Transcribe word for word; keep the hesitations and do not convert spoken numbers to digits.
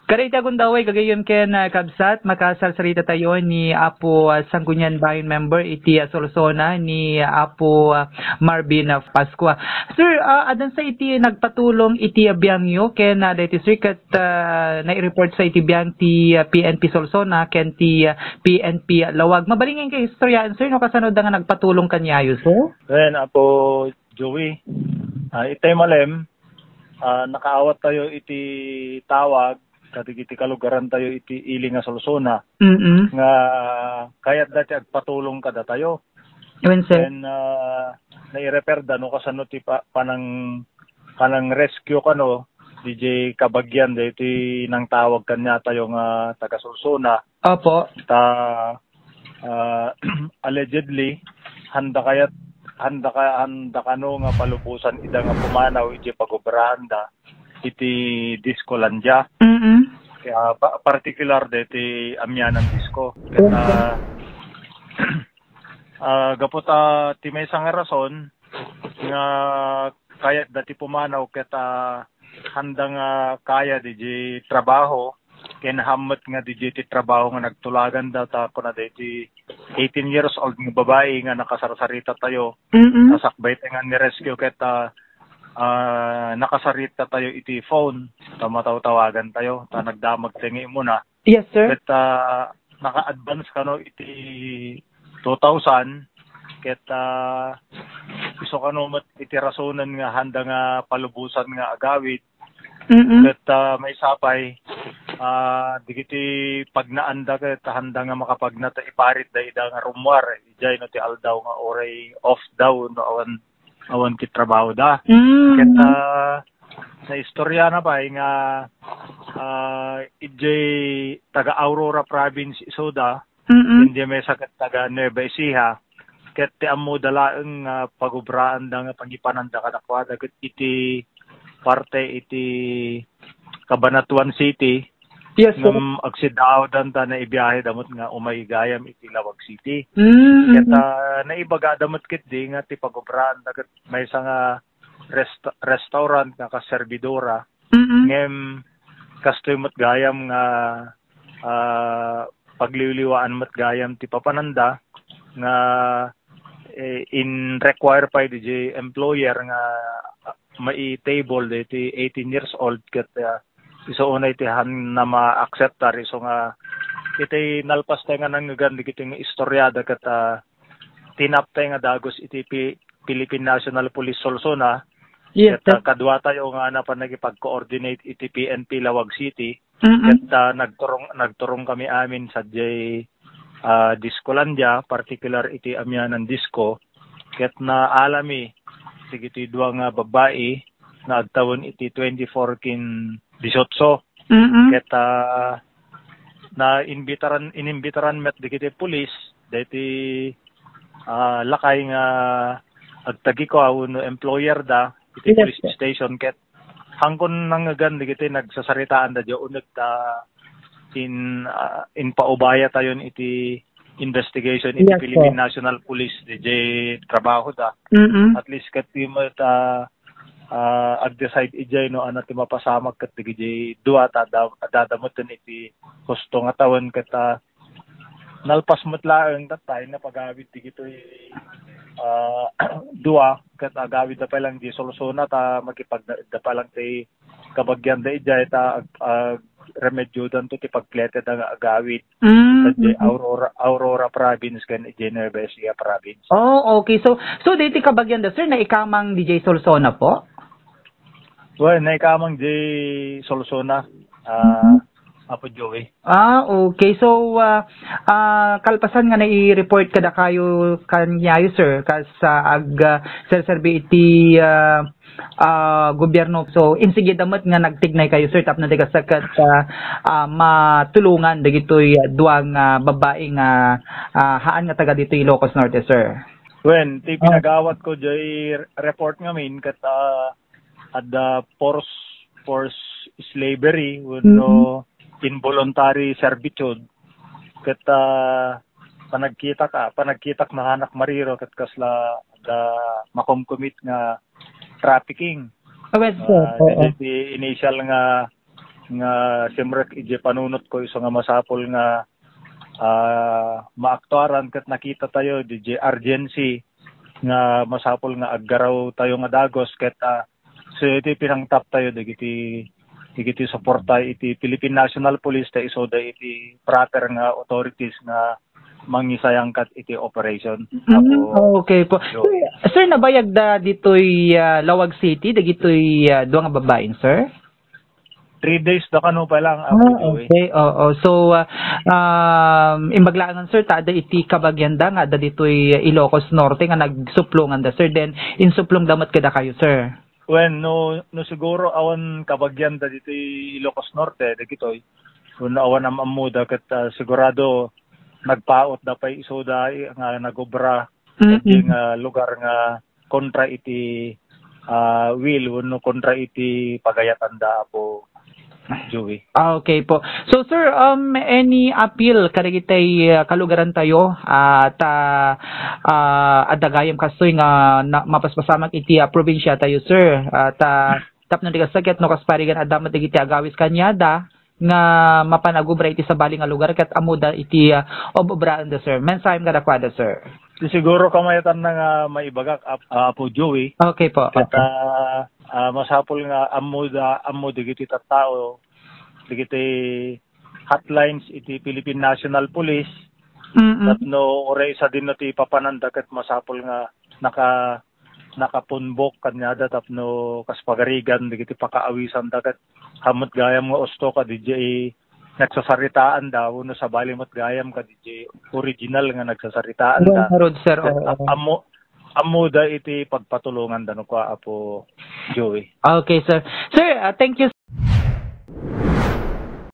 Kada iti agundaway, gagayyem ken, ah, kabsat, makasalsalita tayo ni Apo, ah, Sangguniang Bayan member iti, ah, Solsona, ni Apo, ah, Marvin, ah, Pascua. Sir, ah, adansa iti nagpatulong iti, ah, biangyo ken, ah, daytoy, sir, ket, ah, nai-report sa iti biang ti, ah, P N P Solsona ken ti, ah, P N P Laoag. Mabalin nga istoryaen, sir, no kasano da nga nagpatulong kaniayo, sir? Wen, Apo Joey, ah, itay malem, ah, nakaawat tayo iti tawag kadagiti kalugaran tayo iti ili nga Solsona Mm-mm. nga kayatda ti agpatulong kadatayo. Amen, sir. And, ah, naireferda no kasano ti pa-, panang-, panang-rescue kano, D J kabagian, daytoy nangtawag kaniatayo nga taga Solsona. Opo. Ta, ah, allegedly, handa kayat, handa ka, handa kano nga palubosan ida nga pumanaw iti pagobrahanda iti Discolandia. Mm-mm. Kaya pa-, particular daytoy Amianan Disco. Ket, Okay. ah, ah, gapu ta ti maysa nga rason nga kayatda ti pumanaw ket, ah, handa nga kaya D J trabaho, ken hammet nga D J ti trabaho nga nagtulaganda ta kuna daytoy eighteen years old nga babai nga nakasarsarita tayo, Mm-mm. nasakbay tayo nga ni-rescue ket, ah, ah, nakasarsarita tayo iti phone ta matawtawagan tayo ta nagdamag tayo nga imuna. Yes, sir. Ket, ah, naka-advance kano iti two thousand, ket, ah, isu kano met iti rasonen nga handa nga palubosan nga agawid. Mm-mm. Ket, ah, maisapay, ah, digiti pagnaanda ket handa nga makapagna ta iparitda ida nga rummuar. Idiay no ti aldaw nga uray off daw no awan, awan ti trabaho da. Mm. Ket, ah, naistorya na pay nga, ah, idiay taga Aurora Province isuda, Mm-mm. Hindi may sakit taga Nueva Ecija. Ket ti ammoda laeng nga pagobraanda nga pangipananda kadakuada ket iti parte iti Cabanatuan City. Yes, sir. Ngem agsidaawdan ta naibiahe da met nga umay gayam iti Laoag City. Mm-mm. Ket, ah, naibaga da met ketdi nga ti pagobraanda ket maysa nga rest-, restaurant nga kaservidora. Mm-mm. Ngem kastoy met gayam nga, ah, pagliwliwaan met gayam ti papananda nga, eh, in-require pay di employer nga mai-table daytoy eighteen years old ket, ah, isu unay ti han-, na ma-acceptar isu nga iti nalpas tayo nga nangngegan dagiti nga istorya da ket, ah, tinaptay nga dagus iti Pi-, Philippine National Police Solsona. Yes, ket, sir. Ah, kadua tayo nga napan nakipag-coordinate iti P N P Laoag City. Mm-mm. Ket, ah, nagturong, nagturong kami amin sadiay, ah, Discolandia, particular iti Amianan Disco. Ket naalami dagiti dua nga babbai nga agtawen iti twenty-four ken dieciocho. Mm-mm. Ket, ah, naimbitaran, inimbitaran met dagiti pulis, daytoy, ah, lakay nga agtagikuaw wenno employer da iti Yes, police sir. station. Ket hangkon nangngegan dagiti nagsasaritaan da diay uneg ta in, ah, inpaubaya tayon iti investigation iti Yes, sir. Philippine National Police, di jay trabaho da. Mm-mm. At least ket di met, ah, ah, ag-decide idiay no ania ti mapasamak ket dagiti dua ta da-, adda met iti husto nga tawen ket, ah, nalpas met laeng tatta, napagawid dagitoy, ah, dua ket agawid da pay lang di Solsona ta makipagna da pay lang ti kabagian da idiay ta ag-, agremediodanto ti pagplete da nga agawid. Mm, Sa di mm. Aurora, Aurora Province ken di Nueva Ecija Province. Oh, okay. So, so daytoy kabagian da, sir, naikamang di jay Solsona po? Well, naikamang di Solsona, ah, Mm-hmm. Apo Joey. Ah, okay. So, ah, ah, kalpasan nga nai-report kadakayo kaniayo, sir, kas, ah, ag, ah, serserbi iti, ah, ah, gobyerno. So, insigida met nga nagtignay kayo, sir, tapno di kasakat, ah, ah, matulongan dagitoy, ah, dua nga babbai nga, ah, haan nga taga ditoy Ilocos Norte, sir. Wen, ti Ah. pinagawat ko jay report ngamin ket, ah, adda force, force slavery wenno Mm-hmm. involuntary servitude ket, ah, panagkitak, ah, panagkitak no hanak mariro ket kasla adda makomkomit nga trafficking. Ah, well, sir, Ah, oo. Di, di initial nga nga simrek idiay panunotko isu nga masapul nga, ah, maaktuaran ket nakitatayo diay urgency nga masapul nga aggarawtayo nga dagus ket, ah, so iti pinangtaptayo dagiti, dagiti suporta iti Philippine National Police ta isuda iti proper nga authorities nga mangisayangkat iti operation. Mm, Apo, okay po. Sir, sir, nabayag da ditoy, ah, Laoag City, dagitoy, ah, dua nga babaeng, sir? Three days da kano pa lang, Apo Ah, Joey. Okay. Oo. So, ah, um, imbag laangan, sir, ta adda iti kabagian da nga adda ditoy Ilocos Norte nga nagsuplongan da, sir. Then, insuplong da met kadakayo, sir. Well, no, no siguro awan kabagian da ditoy Ilocos Norte, dagitoy. Wenno awan am-ammo da ket, ah, sigurado nagpaut da pay isuda nga nagobra Mm-mm. Iti nga lugar nga kontra iti, ah, will wenno kontra iti pagayatan da, Apo Joey. Ah, okay po. So, sir, um, any appeal kadagitay, ah, kalugaran tayo, ah, ta, ah, adda gayam kastoy nga na, mapaspasamak iti, ah, probinsya tayo, sir. Ah, ta, tapno di kasakit, no, kas parigan adda met dagiti agawis kaniada, nga mapan agubra iti sabali nga lugar ket ammoda iti, ah, ob-obraanda, sir. Mensahem kadakuada, sir. Di siguro kamayatanna nga maibagak, Ap-, Apo Joey. Okay po, Ket, okay. ah, ah, masapul nga ammoda, ammo dagiti tattao, dagiti hotlines iti Philippine National Police, Mm-mm. tapno uray sadino ti papananda ket masapul nga naka-, nakapunbok kaniada tapno kas pagarigan dagiti pakaawisanda ket ammo met gayam nga usto kadi diay nagsasaritaanda wenno sabali met gayam kadi diay original nga nagsasaritaanda. Well, ngarud, sir, Ket oo. a-, ammo, ammoda iti pagpatulonganda no kua, Apo Joey. Okay, sir. Sir, ah, thank you